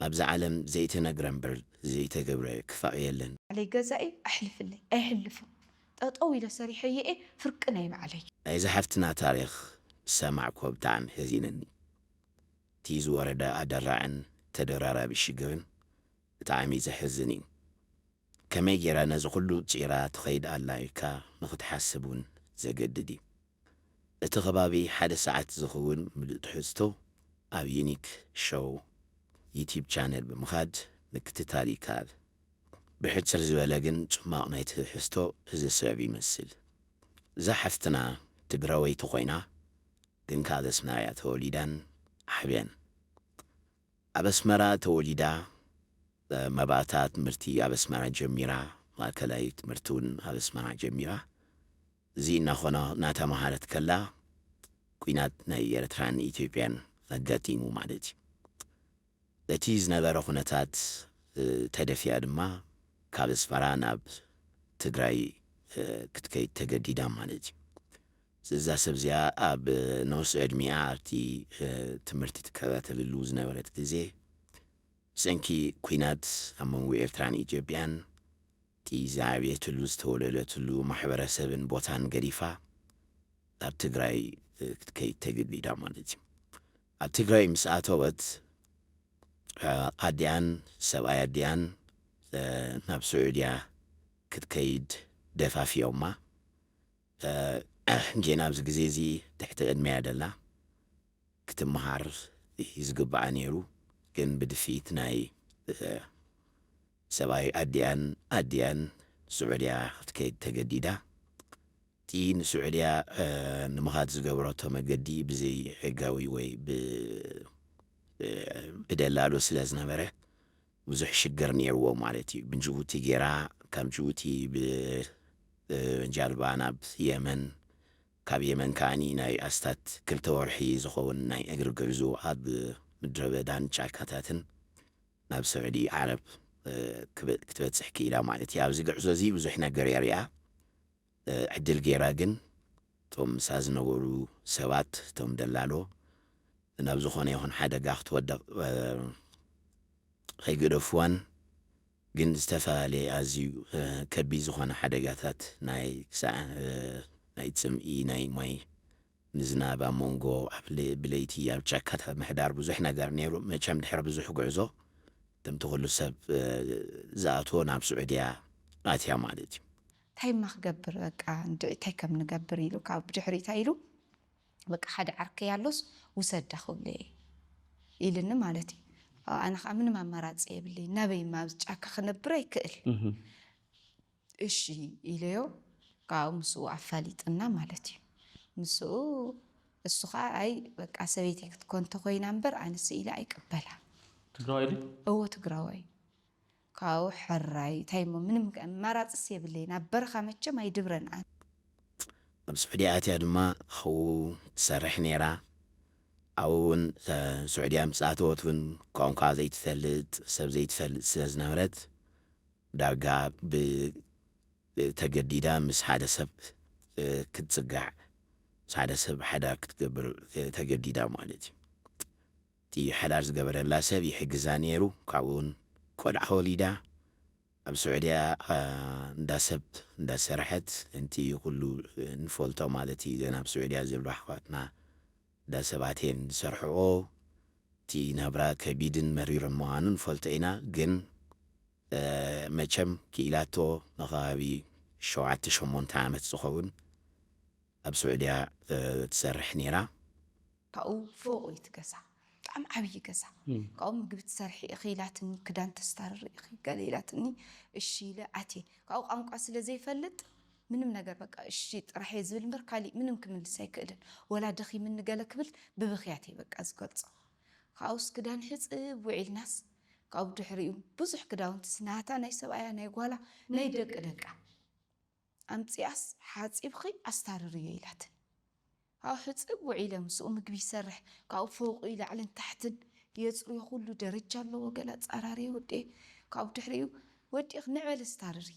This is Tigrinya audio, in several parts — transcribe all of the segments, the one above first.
ኣብዛ ዓለም ዘይተነግረ እምበር ዘይተገብረ ክፋእ የለን። ባዕለይ ገዛኢ ኣሕልፍለይ ኣይሕልፍን። ጠጠው ኢለ ሰሪሐዮ እየ፣ ፍርቂ ናይ ባዕለይ። ናይዛ ሓፍትና ታሪኽ ዝሰማዕኩዎ ብጣዕሚ ሕዚነኒ። እቲ ዝወረዳ ኣደራዕን ተደራራቢ ሽግርን ብጣዕሚ ዘሕዝን እዩ። ከመይ ገይራ ነዚ ኩሉ ጺራ ትኸይድ ኣላ ኢልካ ንኽትሓስብ እውን ዘገድድ እዩ። እቲ ከባቢ ሓደ ሰዓት ዝኸውን ምሉእ ትሕዝቶ ኣብ ዩኒክ ሾው ዩቲብ ቻነል ብምኻድ ምክትታል ይከኣል። ብሕጽር ዝበለ ግን ጽማቕ ናይቲ ትሕዝቶ እዚ ሰብ ይመስል። እዛ ሓፍትና ትግራወይቲ ኮይና ግን ከኣ ኣብ ኣስመራ እያ ተወሊዳን ዓብያን። ኣብ ኣስመራ ተወሊዳ መባእታ ትምህርቲ ኣብ ኣስመራ ጀሚራ፣ ማእከላይ ትምህርቲ እውን ኣብ ኣስመራ ጀሚራ። እዚ እናኾነ እናተምሃረት ከላ ኲናት ናይ ኤርትራን ኢትዮጵያን ኣጋጢሙ ማለት እዩ። በቲ ዝነበረ ኩነታት ተደፊኣ ድማ ካብ ኣስመራ ናብ ትግራይ ክትከይድ ተገዲዳ ማለት እዩ። እዛ ሰብ እዚኣ ኣብ ንኡስ ዕድሚኣ ኣብቲ ትምህርቲ ትከታተልሉ ዝነበረት ግዜ ብሰንኪ ኲናት ኣብ መንጎ ኤርትራን ኢትዮጵያን እቲ ዝዓበየትሉ ዝተወለደትሉ ማሕበረሰብን ቦታን ገዲፋ ናብ ትግራይ ክትከይድ ተገዲዳ ማለት እዩ። ኣብ ትግራይ ምስ ኣተወት ኣዲኣን ሰብኣይ ኣዲኣን ናብ ስዑድያ ክትከይድ ደፋፊኦማ። ጌና ኣብዚ ግዜ እዚ ትሕቲ ዕድመ እያ ደላ ክትመሃር እዩ ዝግባኣ ነይሩ። ግን ብድፊት ናይ ሰብኣይ ኣዲኣን ኣዲኣን ስዑድያ ክትከይድ ተገዲዳ። እቲ ንስዑድያ ንምኻድ ዝገበረቶ መገዲ ብዘይ ሕጋዊ ወይ ብደላሎ ስለ ዝነበረ ብዙሕ ሽግር ነይርዎ ማለት እዩ። ብጅቡቲ ጌራ ካብ ጅቡቲ ብጃልባ ናብ የመን፣ ካብ የመን ከዓኒ ናይ ኣስታት ክልተ ወርሒ ዝኸውን ናይ እግሪ ጉዕዞ ኣብ ምድረ በዳን ጫካታትን ናብ ስዑዲ ዓረብ ክትበፅሕ ክኢላ ማለት እዩ። ኣብዚ ጉዕዞ እዚ ብዙሕ ነገር የሪኣ። ዕድል ጌራ ግን እቶም ምሳ ዝነበሩ ሰባት እቶም ደላሎ ናብ ዝኾነ ይኹን ሓደጋ ክትወደቕ ኣይገደፍዋን። ግን ዝተፈላለየ ኣዝዩ ከቢድ ዝኾነ ሓደጋታት ናይ ክሳዕ ናይ ፅምኢ ናይ ማይ ምዝናብ ኣብ መንጎ ኣብ ብለይቲ ኣብ ጫካታት ምሕዳር ብዙሕ ነገር ነይሩ። መቸም ድሕሪ ብዙሕ ጉዕዞ ከምቲ ኩሉ ሰብ ዝኣትዎ ናብ ስዑድያ ኣትያ ማለት እዩ። እንታይ ማ ክገብር በቃ እንታይ ከም ንገብር ኢሉ ካብ ብድሕሪ እንታይ ኢሉ በቃ ሓደ ዓርከይ ኣሎስ ውሰዳ ክብሎ እየ ኢልኒ ማለት እዩ። ኣነ ከዓ ምንም ኣማራፂ የብለይ ናበይ ማ ኣብዚ ጫካ ክነብር ኣይክእል። እሺ ኢለዮ። ካብኡ ምስኡ ኣፋሊጥና ማለት እዩ። ምስኡ እሱ ከዓ ኣይ በቃ ሰበይቲ ክትኮን ተኮይና እምበር ኣነ ስኢለ ኣይቅበላ። ትግራዋይ ድዩ? እዎ ትግራዋይ። ካብኡ ሕራይ እንታይ እሞ ምንም ኣማራፅስ የብለይ ናብ በረኻ መቸም ኣይድብረን ኣነ። ኣብ ስዑድያ ኣትያ ድማ ኣብኡ ትሰርሕ ነይራ። ኣብኡ እውን ስዑድያ ምስ ኣተወት እውን ቋንቋ ዘይትፈልጥ ሰብ ዘይትፈልጥ ስለ ዝነበረት ዳርጋ ብተገዲዳ ምስ ሓደ ሰብ ክትፅጋዕ ምስ ሓደ ሰብ ሓዳር ክትገብር ተገዲዳ ማለት እዩ። እቲ ሓዳር ዝገበረላ ሰብ ይሕግዛ ነይሩ። ካብኡ እውን ቆልዓ ወሊዳ ኣብ ስዑድያ እንዳ ሰብ እንዳሰርሐት እንቲ ኩሉ ንፈልጦ ማለት እዩ። ዘን ኣብ ስዑድያ ዘሎ ኣሕዋትና እንዳ ሰባት እየን ዝሰርሕኦ። እቲ ናብራ ከቢድን መሪርን ምዃኑ ንፈልጦ ኢና። ግን መቸም ክኢላቶ ንከባቢ ሸውዓተ ሸሞንተ ዓመት ዝኸውን ኣብ ስዑድያ ትሰርሕ ነይራ። ካብኡ ፎቕ እዩ እቲ ገዛ፣ ብጣዕሚ ዓብዪ ገዛ። ካብኡ ምግቢ ትሰርሒ ኢኺ ኢላትኒ፣ ክዳን ተስታርሪ ኢኺ ገለ ኢላትኒ። እሺ ኢለ ኣትየ። ካብኡ ቋንቋ ስለ ዘይፈልጥ ምንም ነገር በቃ እሺ ጥራሕ እየ ዝብል እምበር ካሊእ ምንም ክምልስ ኣይክእልን። ወላ ደኺምኒ ገለ ክብል ብብኽያት እየ በቃ ዝገልጾ። ካብኡስ ክዳን ሕፅብ ውዒልናስ ካብኡ ድሕሪኡ ብዙሕ ክዳውንትስ ናታ ናይ ሰብኣያ ናይ ጓላ ናይ ደቂ ደቃ ኣምፂኣስ ሓፂብኺ ኣስታርርዮ ኢላትኒ። ካብኡ ሕፅብ ውዒለ ምስኡ ምግቢ ይሰርሕ፣ ካብኡ ፎቑ ይላዕልን ታሕትን የፅርዮ፣ ኩሉ ደረጃ ኣለዎ። ገለ ኣፃራርየ ወዲኤ ካብኡ ድሕሪኡ ወዲእኺ ንዕ በሊ ኣስታርሪ።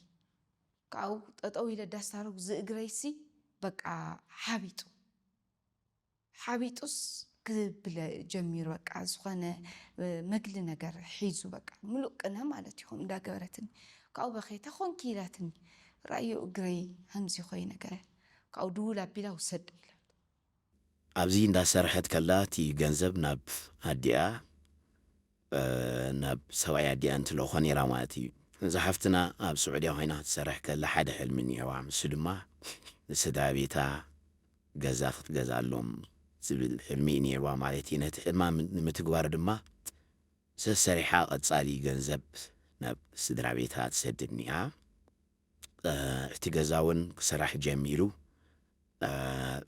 ካብኡ ጠጠው ኢለ ዳስታረጉ ዝእግረይሲ በቃ ሓቢጡ። ሓቢጡስ ክብል ጀሚሩ፣ በቃ ዝኾነ መግሊ ነገር ሒዙ፣ በቃ ምሉእ ቅነ ማለት እዩ ከምኡ እንዳገበረትኒ። ካብኡ በኸይ "እንታይ ኾንኪ?" ኢላትኒ። "ራእዮ እግረይ ከምዚ ኮይነ ገለ." ካብኡ ድውል ኣቢላ "ውሰድ" ኢላ። ኣብዚ እንዳሰርሐት ከላ እቲ ገንዘብ ናብ ኣዲኣ ናብ ሰብኣይ ኣዲኣ እንትልእኾ ነይራ ማለት እዩ። እዛ ሓፍትና ኣብ ስዑድያ ኮይና ክትሰርሕ ከላ ሓደ ሕልሚ ነይርዋ። ንሱ ድማ ንስድራ ቤታ ገዛ ክትገዝኣሎም ዝብል ሕልሚ እዩ ነይርዋ ማለት እዩ። ነቲ ሕልማ ንምትግባር ድማ ሰሰሪሓ ቀጻሊ ገንዘብ ናብ ስድራ ቤታ ትሰድድ እኒኣ። እቲ ገዛ እውን ክስራሕ ጀሚሩ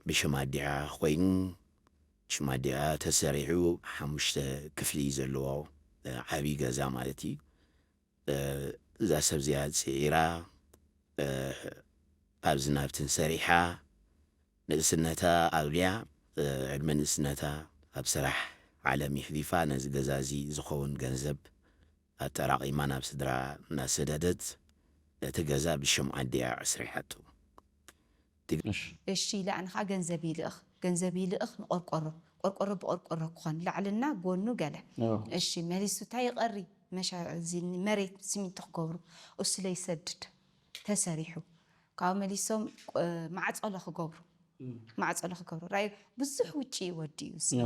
ብሽም ኣዲኣ ኮይኑ፣ ሽም ኣዲኣ ተሰሪሑ ሓሙሽተ ክፍሊ ዘለዎ ዓብዪ ገዛ ማለት እዩ። እዛ ሰብ እዚኣ ፅዒራ ኣብዚ ናብትን ሰሪሓ ንእስነታ ኣብልያ፣ ዕድመ ንእስነታ ኣብ ስራሕ ዓለም ይሕሊፋ፣ ነዚ ገዛ እዚ ዝኸውን ገንዘብ ኣጠራቒማ ናብ ስድራ እናሰደደት ነቲ ገዛ ብሽም ኣዲኣ ኣስሪሓቶ። እሺ ኢለ ኣነ ከዓ ገንዘብ ይልእኽ፣ ገንዘብ ይልእኽ ንቆርቆሮ፣ ቆርቆሮ ብቆርቆሮ ክኾን ላዕልና ጎኑ ገለ። እሺ መሊሱ እንታይ ይቐሪ? መሻ እዚ መሬት ሲሚንቶ ክገብሩ፣ እሱ ለይሰድድ ተሰሪሑ። ካብኡ መሊሶም ማዕፀሎ ክገብሩ፣ ማዕፀሎ ክገብሩ ራዩ ብዙሕ ውጪ ወዲ እዩ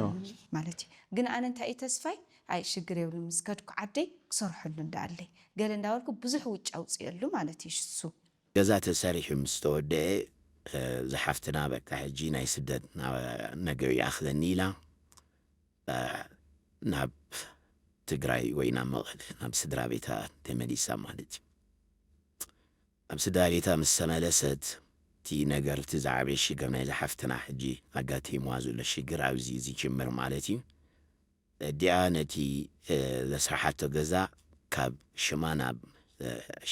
ማለት እዩ። ግን ኣነ እንታይ እዩ ተስፋይ፣ ኣይ ሽግር የብሉ ምስ ከድኩ ዓደይ ክሰርሐሉ እንዳኣለይ ገለ እንዳበልኩ ብዙሕ ውጭ ኣውፅየሉ ማለት እዩ። ሽሱ ገዛ ተሰሪሑ ምስ ተወደአ ዝሓፍትና በቃ ሕጂ ናይ ስደት ነገር ይኣኽለኒ ኢላ ናብ ትግራይ ወይ ናብ መቐለ ናብ ስድራ ቤታ ተመሊሳ ማለት እዩ። ኣብ ስድራ ቤታ ምስ ተመለሰት እቲ ነገር እቲ ዝዓበየ ሽግር ናይ ዝሓፍትና ሕጂ ኣጋጢምዋ ዘሎ ሽግር ኣብዚ ዝጅምር ማለት እዩ። ኣዲኣ ነቲ ዘስራሓቶ ገዛ ካብ ሽማ ናብ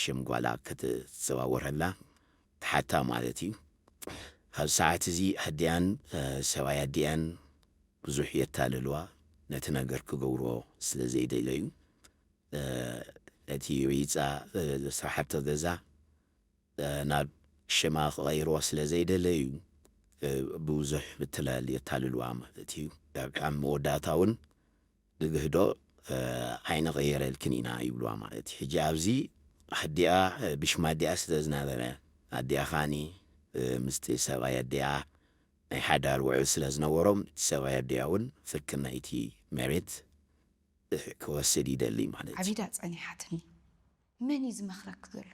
ሽም ጓላ ክትዘዋወረላ ትሓታ ማለት እዩ። ኣብ ሰዓት እዚ ኣዲኣን ሰብኣይ ኣዲኣን ብዙሕ የታልልዋ፣ ነቲ ነገር ክገብርዎ ስለ ዘይደለዩ ነቲ ወይፃ ዘስራሓቶ ገዛ ናብ ሽማ ክቐይርዎ ስለ ዘይደለዩ ብብዙሕ ምትላል የታልልዋ ማለት እዩ። ኣብ መወዳእታ እውን ንግህዶ ኣይንቐየረልክን ኢና ይብልዋ ማለት እዩ። ሕጂ ኣብዚ ኣዲኣ ብሽም ኣዲኣ ስለ ዝነበረ ኣዲኣ ኻኒ ምስቲ ሰብኣይ ኣዲኣ ናይ ሓዳር ውዕል ስለ ዝነበሮም እቲ ሰብኣይ ኣዲኣ እውን ፍርቂ ናይቲ መሬት ክወስድ ይደሊ ማለት እዩ። ዓቢዳ ጸኒሓትኒ። መን እዩ ዝመኽረኪ ዘሎ?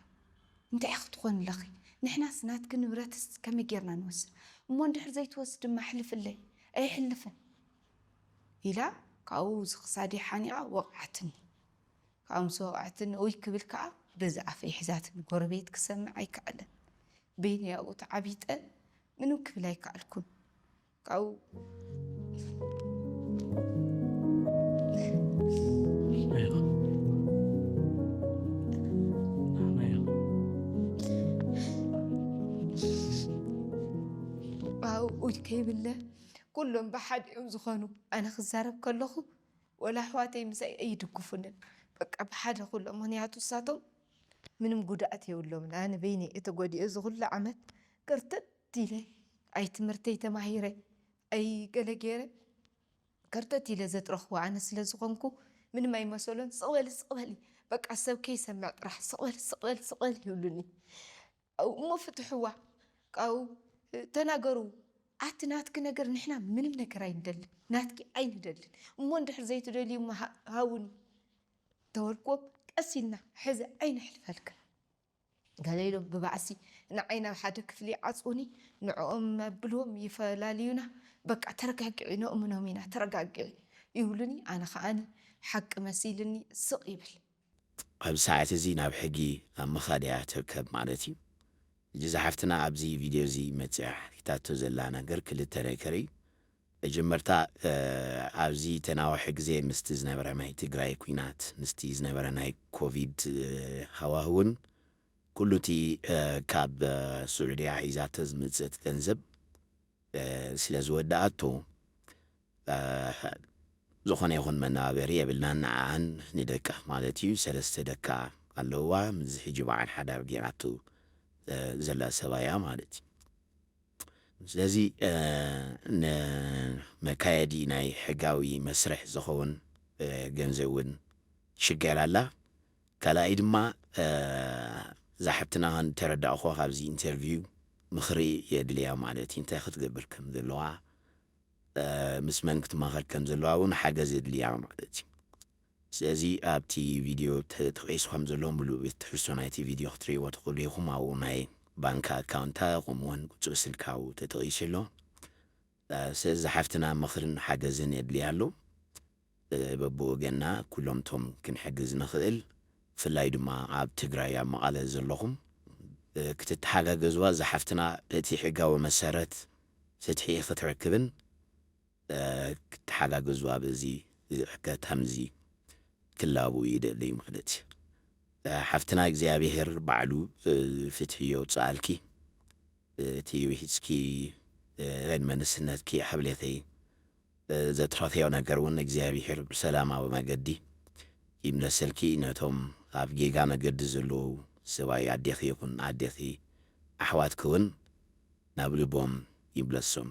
እንታይ ኢኺ ክትኾኒ ኣለኺ? ንሕናስ ናትኪ ንብረትስ ከመይ ጌርና ንወስድ? እሞ እንድሕር ዘይትወስድ ድማ ኣሕልፍለይ። ኣየሕልፍን ኢላ ካብኡ እዚ ክሳደይ ሓኒቓ ወቕዓትኒ። ካብኡ ምስ ወቕዐትኒ ኡይ ክብል ከኣ በዚ ኣፈይ ሒዛትኒ። ጎረቤት ክሰምዕ ኣይከኣለን። በይነይ ኣብኡ ተዓቢጠ ምንም ክብል ኣይከኣልኩን። ካብኡ ኣብኡ ከይብለ ኩሎም ብሓደ እዮም ዝኾኑ። ኣነ ክዛረብ ከለኹ ወላ ኣሕዋተይ ምሳይ ኣይድግፉንን። በቃ ብሓደ ኩሎም፣ ምኽንያቱ እሳቶም ምንም ጉድኣት የብሎምን። ኣነ በይነይ እየ ተጎዲኤ እዚ ኩሉ ዓመት ከርተት ኢለ ኣይ ትምህርተይ ተማሂረ ኣይ ገለ ገይረ ከርተት ኢለ ዘጥረኽዎ ኣነ ስለ ዝኾንኩ ምንም ኣይመሰሎን። ስቕ በሊ ስቕ በሊ በቃ ሰብ ከይሰምዕ ጥራሕ ስቕ በሊ ስቕ በሊ ስቕ በሊ ይብሉኒ። እሞ ፍትሕዋ ካብኡ ተናገሩ። ኣቲ ናትኪ ነገር ንሕና ምንም ነገር ኣይንደልን፣ ናትኪ ኣይንደልን። እሞ እንድሕር ዘይትደልዩ እሞ ሃ- ሃቡኒ ተበልክዎም ቀስ ኢልና ሕዚ ኣይነሕልፈልክን። ገለ ኢሎም ብባእሲ ንዓይ ናብ ሓደ ክፍሊ ይዓፅዉኒ፣ ንዕኦም ኣብልዎም ይፈላልዩና። በቃ ተረጋግዒ ነእምኖም ኢና ተረጋግዒ ይብሉኒ። ኣነ ከዓኒ ሓቂ መሲልኒ ስቕ ይብል። ኣብዚ ሰዓት እዚ ናብ ሕጊ ኣብ ምኻድ እያ ትርከብ ማለት እዩ። እዚ ዝሓፍትና ኣብዚ ቪድዮ እዚ መፅያ ሒታቶ ዘላ ነገር ክልተ ነገር እዩ። መጀመርታ ኣብዚ ተናዋሒ ግዜ ምስቲ ዝነበረ ናይ ትግራይ ኲናት ምስቲ ዝነበረ ናይ ኮቪድ ሃዋህውን ኩሉ እቲ ካብ ስዑድያ ሒዛቶ ዝመፀት ገንዘብ ስለ ዝወደኣቶ ዝኾነ ይኹን መነባበሪ የብልናን ንዓኣን ንደቃ ማለት እዩ። ሰለስተ ደቃ ኣለውዋ። ምዚ ሕጂ በዓል ሓዳር ገይራቶ ዘላ ሰብኣያ ማለት እዩ። ስለዚ ንመካየዲ ናይ ሕጋዊ መስርሕ ዝኸውን ገንዘብ እውን ትሽገር ኣላ። ካልኣይ ድማ እዛ ሓፍትና ከም ተረዳእኹ ካብዚ ኢንተርቪው ምኽሪ የድልያ ማለት እዩ። እንታይ ክትገብር ከም ዘለዋ፣ ምስ መን ክትማኸር ከም ዘለዋ እውን ሓገዝ የድልያ ማለት እዩ። ስለዚ ኣብቲ ቪድዮ ተጠቂሱ ከም ዘሎ ሙሉእ ትሕዝቶ ናይቲ ቪድዮ ክትርእይዎ ትኽእሉ ኢኹም። ኣብኡ ናይ ባንክ ኣካውንታ ከምኡውን ቁፅሪ ስልካ ኣብኡ ተጠቂሱ ኣሎ። ስለዚ ሓፍትና ምኽርን ሓገዝን የድልያ ኣሎ። በብወገንና ኩሎም እቶም ክንሕግዝ ንኽእል፣ ብፍላይ ድማ ኣብ ትግራይ ኣብ መቐለ ዘለኹም ክትተሓጋገዝዋ፣ እዛ ሓፍትና እቲ ሕጋዊ መሰረት ፍትሒ ክትረክብን ክትሓጋገዝዋ በዚ ኣጋጣሚ እዚ ክላቡ ይደሊ ማለት እዩ። ሓፍትና እግዚኣብሔር ባዕሉ ፍትሒ የውፅኣልኪ። እቲ ውሒፅኪ መንእስነትኪ ሓብሌኺ ዘትረኽዮ ነገር እውን እግዚኣብሔር ብሰላማዊ መገዲ ይምለሰልኪ። ነቶም ኣብ ጌጋ መገዲ ዘለዉ ሰብኣይ ኣዴኺ ይኹን ኣዴኺ ኣሕዋትኪ እውን ናብ ልቦም ይምለሶም።